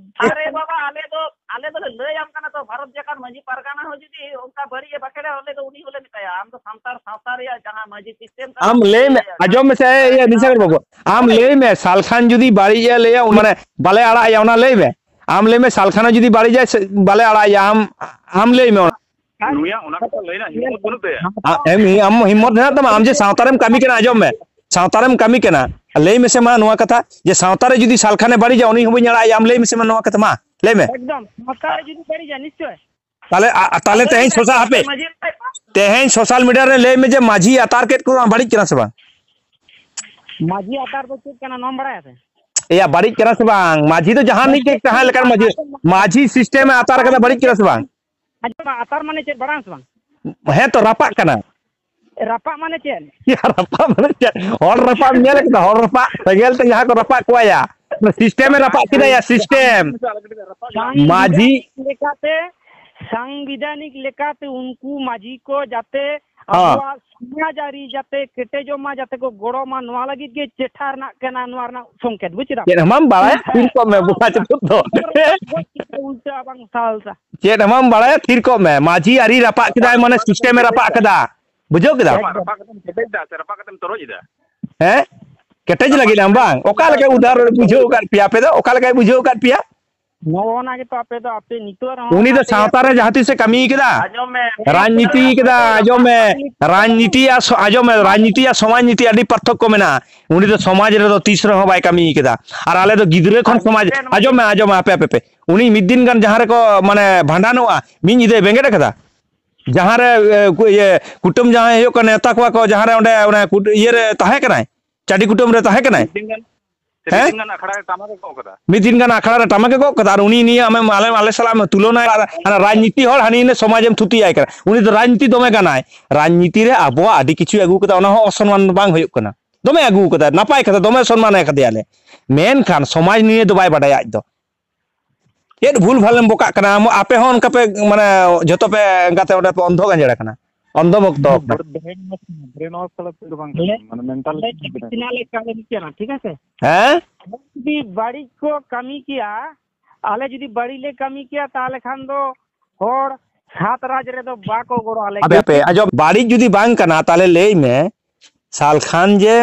ᱟᱨᱮ ᱵᱟᱵᱟ, ᱟᱞᱮ ᱫᱚ ᱟᱞᱮ ᱫᱚᱞᱮ ᱞᱟᱹᱭᱟᱢ ᱠᱟᱱᱟ ᱛᱚ, ᱵᱷᱟᱨᱚᱛ ᱡᱟᱠᱟᱛ ᱢᱟᱹᱡᱷᱤ ᱯᱟᱨᱜᱟᱱᱟ ᱦᱚᱸ ᱡᱩᱫᱤ ᱚᱱᱠᱟ ᱵᱟᱹᱲᱤᱡ ᱮ ᱵᱟᱠᱷᱮᱲᱟ, ᱟᱞᱮ ᱫᱚ ᱩᱱᱤ ᱦᱚᱸᱞᱮ ᱢᱮᱛᱟᱭᱟ, ᱟᱢ ᱫᱚ ᱥᱟᱱᱛᱟᱲ ᱥᱟᱶᱛᱟ ᱨᱮᱭᱟᱜ ᱡᱟᱦᱟᱸ ᱢᱟᱹᱡᱷᱤ ᱥᱤᱥᱴᱮᱢ ᱠᱟᱱᱟ, ᱟᱢ ᱞᱟᱹᱭ ᱢᱮ, ᱟᱸᱡᱚᱢ ᱢᱮᱥᱮ, ᱮᱭ, ᱤᱭᱟᱹ, ᱱᱤᱥᱟᱜᱚᱨ ᱵᱟᱹᱵᱩ, ᱟᱢ ᱞᱟᱹᱭ ᱢᱮ, ᱥᱟᱞᱠᱷᱟᱱ ᱡᱩᱫᱤ ᱵᱟᱹᱲᱤᱡ ᱮ ᱞᱟᱹᱭᱟ, ᱩᱱ ᱢᱟᱱᱮ ᱵᱟᱞᱮ ᱟᱲᱟᱜ ᱮᱭᱟ, ᱚᱱᱟ ᱞᱟᱹᱭ ᱢᱮ᱾ ᱟᱢ ᱞᱟᱹᱭ ᱢᱮ, ᱥᱟᱞᱠᱷᱟᱱ ᱦᱚᱸ ᱡᱩᱫᱤ ᱵᱟᱹᱲᱤᱡ ᱮ ᱥᱮ-, ᱵᱟᱞᱮ ᱟᱲᱟᱜ ᱮᱭᱟ, ᱟᱢ, ᱟᱢ ᱞᱟᱹᱭ ᱢᱮ ᱚᱱᱟ᱾ ᱱᱩᱭᱟᱜ ᱚᱱᱟ ᱠᱟᱛᱷᱟ ᱞᱟᱹᱭ ᱨᱮᱱᱟᱜ ᱦᱤᱢᱢᱚᱛ ᱵᱟᱹᱱᱩᱜ ᱛᱟᱭᱟ᱾ ᱟ-, ᱮᱢ, ᱟᱢ ᱦᱤᱢᱢᱚᱛ ᱢᱮᱱᱟᱜ ᱛᱟᱢᱟ, ᱟᱢ ᱡᱮ ᱥᱟᱶᱛᱟ ᱨᱮᱢ ᱠᱟᱹᱢᱤ ᱠᱟᱱᱟ, ᱟᱸᱡᱚᱢ ᱢᱮ, ᱥᱟᱶᱛᱟ ᱨᱮᱢ ᱠᱟᱹᱢᱤ ᱠᱟᱱᱟ, ᱞᱟᱹᱭ ᱢᱮᱥᱮ ᱢᱟ ᱱᱚᱣᱟ ᱠᱟᱛᱷᱟ ᱡᱮ ᱥᱟᱶᱛᱟ ᱨᱮ ᱡᱩᱫᱤ ᱥᱟᱞᱠᱷᱟᱱᱮ ᱵᱟᱹᱲᱤᱡᱟ, ᱩᱱᱤ ᱦᱚᱸ ᱵᱟᱹᱧ ᱟᱲᱟᱜ ᱮᱭᱟ, ᱟᱢ ᱞᱟᱹᱭ ᱢᱮᱥᱮ ᱢᱟ ᱱᱚᱣᱟ ᱠᱟᱛᱷᱟ ᱢᱟ, ᱞᱟᱹᱭ ᱢᱮ᱾ ᱮᱠᱫᱚᱢ ᱥᱟᱶᱛᱟ ᱨᱮ ᱡᱩᱫᱤ ᱵᱟᱹᱲᱤᱡᱟ ᱱᱤᱥᱪᱚᱭ᱾ ᱛᱟᱦᱞᱮ, ᱟ-, ᱟ-, ᱛᱟᱦᱞᱮ ᱛᱮᱦᱮᱧ ᱥᱳᱥᱟᱞ ᱦᱟᱯᱮ, ᱛᱮᱦᱮᱧ ᱥᱳᱥᱟᱞ ᱢᱤᱰᱤᱭᱟ ᱨᱮ ᱞᱟᱹᱭ ᱢᱮ ᱡᱮ ᱢᱟᱹᱡᱷᱤ ᱟᱛᱟᱨ ᱠᱮᱫ ᱠᱚ ᱵᱟᱹᱲᱤᱡ ᱠᱟᱱᱟ ᱥᱮ ᱵᱟᱝ? ᱢᱟᱹᱡᱷᱤ ᱟᱛᱟᱨ ᱫᱚ ᱪᱮᱫ ᱠᱟᱱᱟ ᱱᱚᱣᱟᱢ ᱵᱟᱲᱟᱭᱟ ᱥᱮ? ᱮᱭᱟ, ᱵᱟᱹᱲᱤᱡ ᱠᱟᱱᱟ ᱥᱮ ᱵᱟᱝ? ᱢᱟᱹᱡᱷᱤ ᱫᱚ ᱡᱟᱦᱟᱸ ᱨᱤᱱᱤᱡ ᱜᱮ ᱛᱟᱦᱮᱸ ᱞᱮᱠᱟᱱ ᱢᱟᱹᱡᱷᱤ, ᱢᱟᱹᱡᱷᱤ ᱥᱤᱥᱴᱮᱢ ᱮ ᱟᱛᱟᱨ ᱠᱟᱫᱟ, ᱵᱟᱹᱲᱤᱡ ᱠᱟᱱᱟ ᱥᱮ ᱵᱟᱝ? ᱟᱸᱡᱚᱢ ᱢᱮ, ᱟᱛᱟᱨ ᱢᱟᱱᱮ ᱪᱮᱫ ᱵᱟᱲᱟᱭᱟᱢ ᱥᱮ ᱵᱟᱝ? ᱦᱮᱸ ᱛᱚ, ᱨᱟᱯᱟᱜ ᱠᱟᱱᱟ᱾ ᱨᱟᱯᱟᱜ ᱢᱟᱱᱮ ᱪᱮᱫ? ᱭᱟ, ᱨᱟᱯᱟᱜ ᱢᱟᱱᱮ ᱪᱮᱫ? ᱦᱚᱲ ᱨᱟᱯᱟᱜ ᱮᱢ ᱧᱮᱞ ᱠᱟᱫᱟ? ᱦᱚᱲ ᱨᱟᱯᱟᱜ, ᱥᱮᱸᱜᱮᱞ ᱛᱮ ᱡᱟᱦᱟᱸ ᱠᱚ ᱨᱟᱯᱟᱜ ᱠᱚᱣᱟ ᱭᱟ, ᱥᱤᱥᱴᱮᱢ ᱮ ᱨᱟᱯᱟᱜ ᱠᱮᱫᱟ ᱭᱟ, ᱥᱤᱥᱴᱮᱢ᱾ ᱢᱟᱹᱡᱷᱤ ᱞᱮᱠᱟᱛᱮ ᱥᱟᱝᱵᱤᱫᱷᱟᱱᱤᱠ ᱞᱮᱠᱟᱛᱮ ᱩᱱᱠᱩ ᱢᱟᱹᱡᱷᱤ ᱠᱚ ᱡᱟᱛᱮ ᱦᱚᱸ᱾ ᱟᱵᱚᱣᱟᱜ ᱥᱚᱢᱟᱡᱽ ᱟᱹᱨᱤ ᱡᱟᱛᱮ ᱠᱮᱴᱮᱡᱚᱜ ᱢᱟ, ᱡᱟᱛᱮ ᱠᱚ ᱜᱚᱲᱚ ᱢᱟ, ᱱᱚᱣᱟ ᱞᱟᱹᱜᱤᱫ ᱜᱮ ᱪᱮᱴᱷᱟ ᱨᱮᱱᱟᱜ ᱠᱟᱱᱟ ᱱᱚᱣᱟ ᱨᱮᱱᱟᱜ ᱥᱚᱝᱠᱮᱛ, ᱵᱩᱡᱽ ᱠᱮᱫᱟᱢ? ᱪᱮᱫ ᱦᱚᱸ ᱵᱟᱢ ᱵᱟᱲᱟᱭᱟ, ᱦᱮᱸ, ᱛᱤᱨ ᱠᱚᱜ ᱢᱮ, ᱵᱚᱠᱟ ᱪᱩᱫ ᱫᱚ᱾ ᱩᱞᱴᱟᱹ ᱵᱟᱝ ᱥᱟᱞᱴᱟ᱾ ᱪᱮᱫ ᱦᱚᱸ ᱵᱟᱢ ᱵᱟᱲᱟᱭᱟ, ᱛᱷᱤᱨ ᱠᱚᱜ ᱢᱮ᱾ ᱢᱟᱹᱡᱷᱤ ᱟᱹᱨᱤ ᱨᱟᱯᱟᱜ ᱠᱮᱫᱟᱭ, ᱢᱟᱱᱮ system ᱮ ᱨᱟᱯᱟᱜ ᱠᱮᱫᱟ᱾ ᱵᱩᱡᱷᱟᱹᱣ ᱠᱮᱫᱟᱢ? ᱮᱠᱫᱚᱢ᱾ ᱨᱟᱯᱟᱜ ᱠᱟᱛᱮᱢ ᱠᱮᱴᱮᱡ ᱫᱟ ᱥᱮ ᱨᱟᱯᱟᱜ ᱠᱟᱛᱮᱢ ᱛᱚᱨᱚᱡ ᱮᱫᱟ? ᱦᱮᱸ? ᱠᱮᱴᱮᱡ ᱨᱟᱯᱟᱜ ᱞᱟᱹᱜᱤᱫ ᱟᱢ ᱠᱟᱛᱮᱢ ᱵᱟᱝ? ᱠᱮᱴᱮᱡ ᱚᱠᱟ ᱫᱟ ᱞᱮᱠᱟᱭ ᱥᱮ ᱩᱫᱷᱟᱨ ᱨᱟᱯᱟᱜ ᱠᱟᱛᱮᱢ ᱵᱩᱡᱷᱟᱹᱣ ᱛᱚᱨᱚᱡ ᱮᱫᱟ? ᱟᱠᱟᱫ ᱯᱮᱭᱟ ᱟᱯᱮ ᱫᱚ? ᱚᱠᱟ ᱞᱮᱠᱟᱭ ᱵᱩᱡᱷᱟᱹᱣ ᱟᱠᱟᱫ ᱯᱮᱭᱟ? ᱱᱚᱜᱼᱚ ᱱᱟ ᱜᱮᱛᱚ ᱟᱯᱮ ᱫᱚ, ᱟᱯᱮ ᱱᱤᱛᱚᱜ ᱨᱮᱦᱚᱸ ᱩᱱᱤ ᱫᱚ ᱚᱱᱟ ᱛᱮᱜᱮ ᱥᱟᱶᱛᱟ ᱨᱮ ᱡᱟᱦᱟᱸ ᱛᱤᱥᱮ ᱠᱟᱹᱢᱤ ᱠᱟᱫᱟ? ᱟᱸᱡᱚᱢ ᱢᱮ᱾ ᱨᱟᱡᱽᱱᱤᱛᱤ ᱠᱟᱫᱟ, ᱟᱸᱡᱚᱢ ᱢᱮ᱾ ᱨᱟᱡᱽᱱᱤᱛᱤ ᱟᱨ ᱥᱚ-, ᱟᱸᱡᱚᱢ ᱢᱮ, ᱨᱟᱡᱽᱱᱤᱛᱤ ᱟᱨ ᱥᱚᱢᱟᱡᱽ ᱱᱤᱛᱤ ᱟᱹᱰᱤ ᱯᱟᱨᱛᱷᱚᱠᱠᱚ ᱢᱮᱱᱟᱜᱼᱟ᱾ ᱩᱱᱤ ᱫᱚ ᱥᱚᱢᱟᱡᱽ ᱨᱮᱫᱚ ᱛᱤᱥ ᱨᱮᱦᱚᱸ ᱵᱟᱭ ᱠᱟᱹᱢᱤ ᱠᱟᱫᱟ᱾ ᱟᱨ ᱟᱞᱮ ᱫᱚ ᱜᱤᱫᱽᱨᱟᱹ ᱠᱷᱚᱱ ᱟᱨ ᱥᱚᱢᱟᱡᱽ, ᱢᱤᱫᱴᱮᱱ ᱟᱸᱡᱚᱢ ᱢᱮ, ᱟᱸᱡᱚᱢ ᱢᱮ, ᱦᱟᱯᱮ, ᱦᱟᱯᱮ, ᱦᱟᱯᱮ᱾ ᱩᱱᱤ ᱢᱤᱫ ᱫᱤᱱ ᱜᱟᱱ ᱡᱟᱦᱟᱸ ᱨᱮᱠᱚ, ᱢᱟᱱᱮ, ᱵᱷᱟᱸᱰᱟᱱᱚᱜᱼᱟ, ᱢᱤᱫ ᱧᱤᱫᱟᱹᱭ ᱵᱮᱸᱜᱮᱫ ᱠᱟᱫᱟ᱾ ᱡᱟᱦᱟᱸ ᱨᱮ, ᱮ, ᱠᱩ-, ᱤᱭᱟᱹ, ᱠᱩᱴᱟᱹᱢ ᱡᱟᱶᱟᱭ ᱦᱩᱭᱩᱜ ᱠᱟᱱᱟ, ᱱᱮᱣᱛᱟ ᱠᱚᱣᱟ ᱠᱚ, ᱡᱟᱦᱟᱸ ᱨᱮ ᱚᱸᱰᱮ, ᱚᱱᱟ ᱠᱩᱴ-, ᱤᱭᱟᱹ ᱨᱮ ᱛᱟᱦᱮᱸ ᱠᱟᱱᱟᱭ, ᱪᱟᱹᱰᱤ ᱠᱩᱴᱟᱹᱢ ᱨᱮ ᱛᱟᱦᱮᱸ ᱠᱟᱱᱟᱭ᱾ ᱢᱤᱫ ᱫᱤᱱ ᱜᱟᱱ, ᱥᱮ ᱦᱮᱸ? ᱢᱤᱫ ᱫᱤᱱ ᱜᱟᱱ ᱟᱠᱷᱲᱟ ᱨᱮ ᱴᱟᱢᱟᱠ ᱮ ᱜᱚᱜ ᱠᱟᱫᱟ᱾ ᱢᱤᱫ ᱫᱤᱱ ᱜᱟᱱ ᱟᱠᱷᱲᱟ ᱨᱮ ᱴᱟᱢᱟᱠ ᱮ ᱜᱚᱜ ᱠᱟᱫᱟ, ᱟᱨ ᱩᱱᱤ ᱱᱤᱭᱟᱹ ᱟᱢᱮᱢ, ᱟᱞᱮ, ᱟᱞᱮ ᱥᱟᱞᱟᱜ ᱮᱢ ᱛᱩᱞᱚᱱᱟᱭᱟ, ᱟᱨ ᱦᱟᱱᱟ ᱨᱟᱡᱽᱱᱤᱛᱤ ᱦᱚᱲ ᱦᱟᱹᱱᱤ ᱱᱟᱹ ᱥᱚᱢᱟᱡᱽ ᱮᱢ ᱛᱷᱩᱛᱤᱭᱟᱭ ᱠᱟᱱᱟ᱾ ᱩᱱᱤ ᱫᱚ ᱨᱟᱡᱽᱱᱤᱛᱤ ᱫᱚᱢᱮ ᱜᱟᱱᱟᱭ᱾ ᱨᱟᱡᱽᱱᱤᱛᱤ ᱨᱮ ᱟᱵᱚᱣᱟᱜ ᱟᱹᱰᱤ ᱠᱤᱪᱷᱩ ᱟᱹᱜᱩ ᱠᱟᱫᱟ, ᱚᱱᱟ ᱦᱚᱸ ᱚᱥᱚᱱᱢᱟᱱ ᱫᱚ ᱵᱟᱝ ᱦᱩᱭᱩᱜ ᱠᱟᱱᱟ᱾ ᱫᱚᱢᱮ ᱟᱹᱜᱩ ᱠᱟᱫᱟ, ᱱᱟᱯᱟᱭ ᱠᱟᱛᱷᱟ, ᱫᱚᱢᱮ ᱥᱚᱱᱢᱟᱱ ᱮ ᱠᱟᱫᱮᱭᱟᱞᱮ᱾ ᱢᱮᱱᱠᱷᱟᱱ ᱥᱚᱢᱟᱡᱽ ᱱᱤᱭᱮ ᱫᱚ ᱵᱟᱭ ᱵᱟᱰᱟᱭᱟ ᱟᱡ ᱫᱚ᱾ ᱪᱮᱫ ᱵᱷᱩᱞ ᱵᱷᱟᱞᱮᱢ ᱵᱚᱠᱟᱜ ᱠᱟᱱᱟ ᱟᱢ? ᱟᱯᱮ ᱦᱚᱸ ᱚᱱᱠᱟ ᱯᱮ, ᱢᱟᱱᱮ, ᱡᱷᱚᱛᱚ ᱯᱮ ᱮᱸᱜᱟᱛᱮ ᱚᱸᱰᱮ ᱯᱮ ᱚᱱᱫᱷᱚ ᱜᱟᱸᱡᱮᱲ ᱟᱠᱟᱱᱟ, ᱚᱱᱫᱷᱚ ᱵᱷᱚᱠᱛᱚ ᱟᱠᱟᱱᱟ᱾ ᱵᱨᱮᱱ ᱣᱟᱥ, ᱵᱨᱮᱱ ᱣᱟᱥ ᱛᱟᱞᱟ ᱛᱮᱫᱚ ᱵᱟᱝ ᱠᱟᱱᱟ, ᱢᱟᱱᱮ, ᱢᱮᱱᱴᱟᱞ ᱟᱞᱮ ᱠᱟᱹᱢᱤ ᱠᱟᱱᱟ, ᱴᱷᱤᱠ ᱟᱪᱷᱮ? ᱪᱮᱛᱟᱱ ᱞᱮ ᱠᱟᱹᱢᱤ ᱠᱟᱱᱟ, ᱴᱷᱤᱠ ᱟᱪᱷᱮ? ᱦᱮᱸ? ᱟᱞᱮ ᱡᱩᱫᱤ ᱵᱟᱹᱲᱤᱡ ᱠᱚ ᱠᱟᱹᱢᱤ ᱠᱮᱭᱟ, ᱟᱞᱮ ᱡᱩᱫᱤ ᱵᱟᱹᱲᱤᱡ ᱞᱮ ᱠᱟᱹᱢᱤ ᱠᱮᱭᱟ, ᱛᱟᱦᱚᱞᱮ ᱠᱷᱟᱱ ᱫᱚ ᱦᱚᱲ ᱥᱟᱛ ᱨᱟᱡᱽ ᱨᱮᱫᱚ ᱵᱟᱠᱚ ᱜᱚᱲᱚ ᱟᱞᱮ ᱟᱯᱮ, ᱠᱮᱭᱟ᱾ ᱟᱯᱮ, ᱟᱸᱡᱚᱢ, ᱵᱟᱹᱲᱤᱡ ᱡᱩᱫᱤ ᱵᱟᱝ ᱠᱟᱱᱟ, ᱛᱟᱦᱚᱞᱮ ᱞᱟᱹᱭ ᱢᱮ, ᱥᱟᱞᱠᱷᱟᱱ ᱡᱮ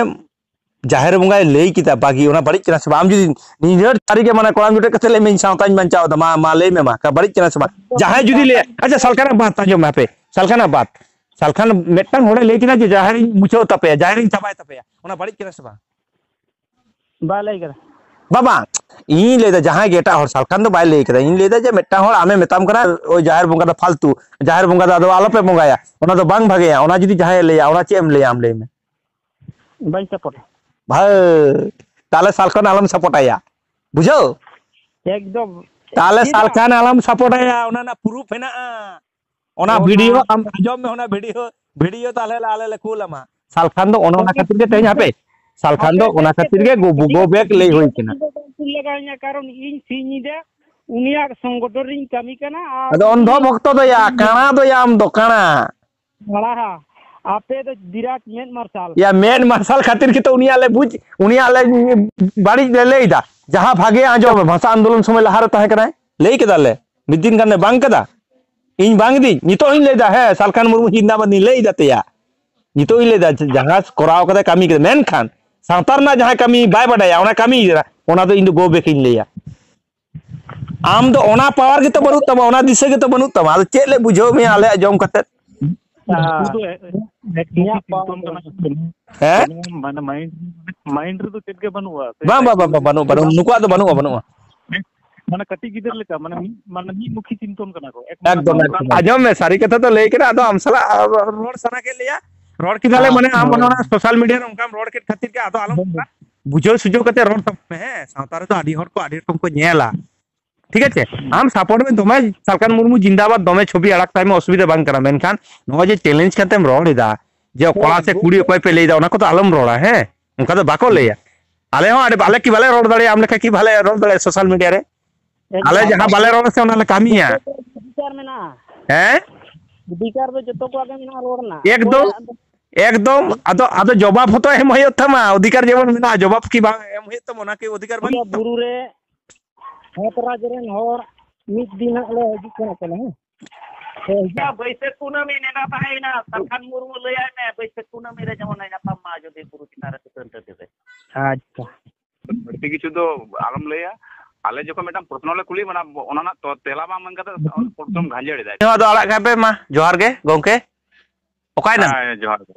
ᱡᱟᱦᱮᱨ ᱵᱚᱸᱜᱟᱭ ᱞᱟᱹᱭ ᱠᱮᱫᱟ ᱵᱟᱹᱜᱤ, ᱚᱱᱟ ᱵᱟᱹᱲᱤᱡ ᱠᱟᱱᱟ ᱥᱮ ᱵᱟᱝ? ᱟᱢ ᱡᱩᱫᱤ ᱱᱤᱡᱮᱨ ᱥᱟᱹᱨᱤ ᱜᱮ, ᱢᱟᱱᱮ, ᱠᱚᱲᱟᱢ ᱡᱚᱴᱮᱫ ᱠᱟᱛᱮ ᱞᱟᱹᱭ ᱢᱮ, "ᱤᱧ ᱥᱟᱶᱛᱟᱧ ᱵᱟᱧᱪᱟᱣ ᱮᱫᱟ", ᱢᱟ, ᱢᱟ ᱞᱟᱹᱭ ᱢᱮ, ᱢᱟ, ᱵᱟᱹᱲᱤᱡ ᱠᱟᱱᱟ ᱥᱮ ᱵᱟᱝ? ᱡᱟᱦᱟᱸᱭ ᱡᱩᱫᱤ ᱞᱟᱹᱭᱟ, ᱟᱪᱪᱷᱟ, ᱥᱟᱞᱠᱷᱟᱱᱟᱜ ᱵᱟᱫ ᱟᱸᱡᱚᱢ ᱢᱮ, ᱦᱟᱯᱮ, ᱥᱟᱞᱠᱷᱟᱱᱟᱜ ᱵᱟᱫ, ᱥᱟᱞᱠᱷᱟᱱ ᱢᱤᱫᱴᱟᱝ ᱦᱚᱲᱮ ᱞᱟᱹᱭ ᱠᱮᱫᱟ ᱡᱮ, "ᱡᱟᱦᱮᱨᱤᱧ ᱢᱩᱪᱷᱟᱹᱣ ᱛᱟᱯᱮᱭᱟ, ᱡᱟᱦᱮᱨᱤᱧ ᱪᱟᱵᱟᱭ ᱛᱟᱯᱮᱭᱟ", ᱚᱱᱟ ᱵᱟᱹᱲᱤᱡ ᱠᱟᱱᱟ ᱥᱮ ᱵᱟᱝ? ᱵᱟᱭ ᱞᱟᱹᱭ ᱠᱟᱫᱟ᱾ ᱵᱟᱵᱟ, ᱤᱧ ᱞᱟᱹᱭᱫᱟ, ᱡᱟᱦᱟᱸᱭ ᱜᱮ, ᱮᱴᱟᱜ ᱦᱚᱲ, ᱥᱟᱞᱠᱷᱟᱱ ᱫᱚ ᱵᱟᱭ ᱞᱟᱹᱭ ᱠᱟᱫᱟ᱾ ᱤᱧ ᱞᱟᱹᱭᱫᱟ ᱡᱮ, ᱢᱤᱫᱴᱟᱝ ᱦᱚᱲ ᱟᱢᱮ ᱢᱮᱛᱟᱢ ᱠᱟᱱᱟ, "ᱳᱭ ᱡᱟᱦᱮᱨ ᱵᱚᱸᱜᱟ ᱫᱚ ᱯᱷᱟᱞᱛᱩ, ᱡᱟᱦᱮᱨ ᱵᱚᱸᱜᱟ ᱫᱚ ᱟᱫᱚ ᱟᱞᱚᱯᱮ ᱵᱚᱸᱜᱟᱭᱟ, ᱚᱱᱟ ᱫᱚ ᱵᱟᱝ ᱵᱷᱟᱜᱮᱭᱟ", ᱚᱱᱟ ᱡᱩᱫᱤ ᱡᱟᱦᱟᱸᱭᱮ ᱞᱟᱹᱭᱟ, ᱚᱱᱟ ᱪᱮᱫ ᱮᱢ ᱞᱟᱹᱭᱟ ᱟᱢ? ᱞᱟᱹᱭ ᱢᱮ᱾ ᱵᱟᱹᱧ ᱥᱟᱯᱳᱨᱴᱟ᱾ ᱵᱷᱟᱹᱭ, ᱛᱟᱦᱞᱮ ᱥᱟᱞᱠᱷᱟᱱ ᱟᱞᱚᱢ ᱥᱟᱯᱳᱨᱴᱟᱭᱟ, ᱵᱩᱡᱷᱟᱹᱣ? ᱮᱠᱫᱚᱢ᱾ ᱛᱟᱦᱞᱮ ᱪᱮᱫᱟᱜ? ᱥᱟᱞᱠᱷᱟᱱ ᱟᱞᱚᱢ ᱥᱟᱯᱳᱨᱴᱟᱭᱟ, ᱚᱱᱟ ᱨᱮᱱᱟᱜ ᱯᱨᱩᱯᱷ ᱦᱮᱱᱟᱜᱼᱟ᱾ ᱚᱱᱟ ᱚᱱᱟ ᱵᱷᱤᱰᱤᱭᱳ ᱟᱢ ᱟᱸᱡᱚᱢ ᱢᱮ, ᱚᱱᱟ ᱵᱷᱤᱰᱤᱭᱳ, ᱵᱷᱤᱰᱤᱭᱳ ᱛᱟᱦᱞᱮ ᱟᱞᱮ ᱞᱮ ᱠᱩᱞ ᱟᱢᱟ᱾ ᱥᱟᱞᱠᱷᱟᱱ ᱫᱚ ᱚᱱᱮ ᱚᱱᱟ ᱠᱷᱟᱹᱛᱤᱨ ᱜᱮ ᱛᱮᱦᱮᱧ ᱦᱟᱯᱮ, ᱥᱟᱞᱠᱷᱟᱱ ᱫᱚ ᱚᱱᱟ ᱠᱷᱟᱹᱛᱤᱨ ᱜᱮ ᱜᱳ-, ᱜᱳ ᱵᱮᱠ ᱞᱟᱹᱭ ᱦᱩᱭ ᱠᱟᱱᱟ᱾ ᱵᱟᱝ ᱠᱩᱞ ᱞᱟᱜᱟᱣᱤᱧᱟ, ᱠᱟᱨᱚᱱ ᱤᱧ ᱥᱤᱧ ᱧᱤᱫᱟᱹ ᱩᱱᱤᱭᱟᱜ ᱥᱚᱝᱜᱚᱴᱷᱚᱱ ᱨᱤᱧ ᱠᱟᱹᱢᱤ ᱠᱟᱱᱟ᱾ ᱟᱨ ᱟᱫᱚ ᱚᱱᱫᱷᱚ ᱵᱷᱚᱠᱛᱚ ᱫᱚᱭᱟ, ᱠᱟᱬᱟ ᱫᱚᱭᱟ ᱟᱢ ᱫᱚ, ᱠᱟᱬᱟ᱾ ᱠᱟᱬᱟ, ᱟᱯᱮ ᱫᱚ ᱵᱤᱨᱟᱴ ᱢᱮᱫ ᱢᱟᱨᱥᱟᱞ᱾ ᱭᱟ, ᱢᱮᱫ ᱢᱟᱨᱥᱟᱞ ᱠᱷᱟᱹᱛᱤᱨ ᱜᱮᱛᱚ ᱩᱱᱤᱭᱟᱜ ᱞᱮ ᱵᱩᱡᱽ, ᱩᱱᱤᱭᱟᱜ ᱞᱮ ᱵᱟᱹᱲᱤᱡ ᱞᱮ ᱞᱟᱹᱭ ᱮᱫᱟ᱾ ᱡᱟᱦᱟᱸ ᱵᱷᱟᱜᱮ ᱟᱸᱡᱚᱢ ᱢᱮ, ᱵᱷᱟᱥᱟ ᱟᱱᱫᱳᱞᱚᱱ ᱥᱚᱢᱚᱭ ᱞᱟᱦᱟᱨᱮ ᱛᱟᱦᱮᱸ ᱠᱟᱱᱟᱭ, ᱞᱟᱹᱭ ᱠᱮᱫᱟ ᱞᱮ, ᱢᱤᱫ ᱫᱤᱱ ᱜᱟᱱ ᱞᱮ ᱵᱟᱝ ᱠᱮᱫᱟ᱾ ᱤᱧ ᱵᱟᱝ ᱫᱤᱧ, ᱱᱤᱛᱚᱜ ᱤᱧ ᱞᱟᱹᱭ ᱮᱫᱟ, ᱦᱮᱸ, ᱥᱟᱞᱠᱷᱟᱱ ᱢᱩᱨᱢᱩ ᱡᱤᱱᱫᱟᱵᱟᱫ ᱤᱧ ᱞᱟᱹᱭ ᱮᱫᱟ ᱛᱮᱭᱟ᱾ ᱱᱤᱛᱚᱜ ᱤᱧ ᱞᱟᱹᱭ ᱮᱫᱟ, ᱡᱟᱦᱟᱸ ᱠᱚᱨᱟᱣ ᱠᱟᱫᱟᱭ, ᱠᱟᱹᱢᱤ ᱠᱟᱫᱟᱭ, ᱢᱮᱱᱠᱷᱟᱱ ᱥᱟᱶᱛᱟ ᱨᱮᱱᱟᱜ ᱡᱟᱦᱟᱸ ᱠᱟᱹᱢᱤ ᱵᱟᱭ ᱵᱟᱰᱟᱭᱟ, ᱚᱱᱟ ᱠᱟᱹᱢᱤ, ᱚᱱᱟ ᱫᱚ ᱤᱧ ᱫᱚ go back ᱤᱧ ᱞᱟᱹᱭᱟ᱾ ᱟᱢ ᱫᱚ ᱚᱱᱟ power ᱜᱮᱛᱚ ᱵᱟᱹᱱᱩᱜ ᱛᱟᱢᱟ, ᱚᱱᱟ ᱫᱤᱥᱟᱹ ᱜᱮᱛᱚ ᱵᱟᱹᱱᱩᱜ ᱛᱟᱢᱟ᱾ ᱟᱫᱚ ᱪᱮᱫ ᱞᱮ ᱵᱩᱡᱷᱟᱹᱣ ᱢᱮᱭᱟ ᱟᱞᱮᱭᱟᱜ ᱡᱚᱢ ᱠᱟᱛᱮ? ᱩᱱᱠᱩ ᱫᱚ ᱮ-, ᱮ-, ᱮᱠᱢᱩᱠᱷᱤ ᱤᱧᱟᱹᱜ power ᱥᱤᱢᱯᱴᱚᱢ ᱠᱟᱱᱟ᱾ ᱦᱮᱸ? ᱢᱟᱱᱮ ᱢᱟᱭᱤᱱᱰ, ᱢᱟᱭᱤᱱᱰ ᱨᱮᱫᱚ ᱪᱮᱫ ᱜᱮ ᱵᱟᱹᱱᱩᱜᱼᱟ᱾ ᱥᱮ ᱵᱟᱝ, ᱵᱟᱝ, ᱵᱟᱝ, ᱵᱟᱝ, ᱵᱟᱹᱱᱩᱜ, ᱵᱟᱹᱱᱩᱜ, ᱱᱩᱠᱩᱣᱟᱜ ᱫᱚ ᱵᱟᱹᱱᱩᱜᱼᱟ, ᱵᱟᱹᱱᱩᱜᱼᱟ᱾ ᱢᱟᱱᱮ ᱠᱟᱹᱴᱤᱡ ᱜᱤᱫᱟᱹᱨ ᱞᱮᱠᱟ, ᱢᱟᱱᱮ ᱢᱤᱫ, ᱢᱟᱱᱮ ᱢᱤᱫ ᱢᱩᱠᱷᱤ ᱪᱤᱱᱛᱚᱱ ᱠᱟᱱᱟ ᱠᱚ᱾ ᱮᱠᱫᱚᱢ, ᱮᱠᱫᱚᱢ᱾ ᱟᱸᱡᱚᱢ ᱢᱮ, ᱥᱟᱹᱨᱤ ᱠᱟᱛᱷᱟ ᱫᱚ ᱞᱟᱹᱭ ᱠᱟᱱᱟ, ᱟᱫᱚ ᱟᱢ ᱥᱟᱞᱟᱜ, ᱟ, ᱨᱚᱲ ᱥᱟᱱᱟ ᱠᱮᱫ ᱞᱮᱭᱟ, ᱨᱚᱲ ᱠᱮᱫᱟᱞᱮ, ᱦᱮᱸ, ᱢᱟᱱᱮ ᱟᱢ ᱦᱮᱸ᱾ ᱚᱱᱟ social media ᱨᱮ ᱚᱱᱠᱟᱢ ᱨᱚᱲ ᱠᱮᱫ ᱠᱷᱟᱹᱛᱤᱨ ᱜᱮ, ᱟᱫᱚ ᱟᱞᱚᱢ ᱦᱮᱸ, ᱦᱮᱸ᱾ ᱵᱩᱡᱷᱟᱹᱣ ᱥᱩᱡᱷᱟᱹᱣ ᱠᱟᱛᱮ ᱨᱚᱲ ᱛᱟᱵᱚᱱ ᱢᱮ, ᱦᱮᱸ? ᱥᱟᱶᱛᱟ ᱨᱮᱫᱚ ᱟᱹᱰᱤ ᱦᱚᱲ ᱠᱚ ᱟᱹᱰᱤ ᱨᱚᱠᱚᱢ ᱠᱚ ᱧᱮᱞᱟ, ᱴᱷᱤᱠ ᱟᱪᱷᱮ? ᱟᱢ support ᱢᱮ, ᱫᱚᱢᱮ ᱥᱟᱞᱠᱷᱟᱱ ᱢᱩᱨᱢᱩ ᱡᱤᱱᱫᱟᱵᱟᱫ, ᱫᱚᱢᱮ ᱪᱷᱚᱵᱤ ᱟᱲᱟᱜ ᱛᱟᱭ ᱢᱮ, ᱚᱥᱩᱵᱤᱫᱷᱟ ᱵᱟᱝ ᱠᱟᱱᱟ, ᱢᱮᱱᱠᱷᱟᱱ ᱱᱚᱜᱼᱚᱭ ᱡᱮ challenge ᱠᱟᱛᱮᱢ ᱨᱚᱲ ᱮᱫᱟ, ᱡᱮ ᱦᱮᱸ, ᱠᱚᱲᱟ ᱥᱮ ᱦᱮᱸ᱾ ᱠᱩᱲᱤ ᱚᱠᱚᱭ ᱯᱮ ᱞᱟᱹᱭ ᱮᱫᱟ, ᱚᱱᱟ ᱠᱚᱫᱚ ᱟᱞᱚᱢ ᱨᱚᱲᱟ, ᱦᱮᱸ? ᱚᱱᱠᱟ ᱫᱚ ᱵᱟᱠᱚ ᱞᱟᱹᱭᱟ᱾ ᱟᱞᱮ ᱦᱚᱸ ᱟᱹᱰᱤ, ᱟᱞᱮ ᱠᱤ ᱵᱟᱞᱮ ᱨᱚᱲ ᱫᱟᱲᱮᱭᱟᱜᱼᱟ ᱟᱢ ᱞᱮᱠᱟ ᱠᱤ ᱵᱟᱞᱮ ᱨᱚᱲ ᱫᱟᱲᱮᱭᱟᱜᱼᱟ social media ᱨᱮ? ᱮᱠᱫᱚᱢ᱾ ᱟᱞᱮ ᱡᱟᱦᱟᱸ ᱵᱟᱞᱮ ᱨᱚᱲᱟ ᱥᱮ ᱚᱱᱟ ᱞᱮ ᱠᱟᱹᱢᱤᱭᱟ᱾ ᱡᱚᱛᱚ ᱠᱚᱣᱟᱜ ᱚᱫᱷᱤᱠᱟᱨ ᱢᱮᱱᱟᱜᱼᱟ᱾ ᱦᱮᱸ? ᱚᱫᱷᱤᱠᱟᱨ ᱫᱚ ᱡᱚᱛᱚ ᱠᱚᱣᱟᱜ ᱜᱮ ᱢᱮᱱᱟᱜᱼᱟ ᱨᱚᱲ ᱨᱮᱱᱟᱜ᱾ ᱮᱠᱫᱚᱢ᱾ ᱚᱠᱚᱭᱟᱜ ᱫᱚ ᱮᱠᱫᱚᱢ᱾ ᱟᱫᱚ, ᱟᱫᱚ ᱡᱚᱵᱟᱵ ᱦᱚᱸᱛᱚ ᱮᱢ ᱦᱩᱭᱩᱜ ᱛᱟᱢᱟ, ᱚᱫᱷᱤᱠᱟᱨ ᱡᱮᱢᱚᱱ ᱢᱮᱱᱟᱜᱼᱟ, ᱡᱚᱵᱟᱵ ᱠᱤ ᱵᱟᱝ ᱮᱢ ᱦᱩᱭᱩᱜ ᱛᱟᱢᱟ? ᱚᱱᱟ ᱠᱤ ᱚᱫᱷᱤᱠᱟᱨ ᱵᱟᱹᱱᱩᱜ ᱛᱟᱢᱟ? ᱵᱩᱨᱩ ᱨᱮ ᱦᱚᱛ ᱨᱟᱡᱽ ᱨᱮᱱ ᱦᱚᱲ ᱢᱤᱫ ᱫᱤᱱ ᱦᱟᱸᱜ ᱞᱮ ᱦᱤᱡᱩᱜ ᱠᱟᱱᱟ ᱛᱟᱦᱞᱮ, ᱦᱮᱸ? ᱦᱮᱸ, ᱦᱤᱡᱩᱜ᱾ ᱵᱟᱹᱭᱥᱟᱹᱠᱷ ᱠᱩᱱᱟᱹᱢᱤ ᱱᱮᱰᱟ ᱛᱟᱦᱮᱸᱭᱮᱱᱟ, ᱥᱟᱞᱠᱷᱟᱱ ᱢᱩᱨᱢᱩ ᱞᱟᱹᱭᱟᱭ ᱢᱮ, ᱵᱟᱹᱭᱥᱟᱹᱠᱷ ᱠᱩᱱᱟᱹᱢᱤ ᱨᱮ ᱡᱮᱢᱚᱱ ᱞᱮ ᱧᱟᱯᱟᱢ ᱢᱟ ᱟᱡᱚᱫᱤᱭᱟᱹ ᱵᱩᱨᱩ ᱪᱮᱛᱟᱱ ᱨᱮ ᱥᱩᱛᱟᱹᱱ ᱴᱟᱺᱰᱤ ᱨᱮ᱾ ᱟᱪᱪᱷᱟ᱾ ᱵᱟᱹᱲᱛᱤ ᱠᱤᱪᱷᱩ ᱫᱚ ᱟᱞᱚᱢ ᱞᱟᱹᱭᱟ᱾ ᱟᱞᱮ ᱡᱚᱠᱷᱚᱱ ᱢᱤᱫᱴᱟᱝ ᱯᱨᱚᱥᱱᱚ ᱞᱮ ᱠᱩᱞᱤ, ᱚᱱᱟ, ᱚᱱᱟ ᱨᱮᱱᱟᱜ ᱛᱚ-, ᱛᱮᱞᱟ ᱵᱟᱝ ᱮᱢ ᱠᱟᱛᱮ ᱯᱨᱚᱥᱱᱚᱢ ᱜᱷᱟᱸᱡᱮᱲ ᱮᱫᱟ᱾ ᱱᱚᱣᱟ ᱫᱚ ᱟᱲᱟᱜ ᱠᱟᱜ ᱯᱮ ᱢᱟ᱾ ᱡᱚᱦᱟᱨ ᱜᱮ ᱜᱚᱝᱠᱮ᱾ ᱚᱠᱟᱭᱮᱱᱟᱢ? ᱦᱮᱸ, ᱡᱚᱦᱟᱨ ᱜᱮ᱾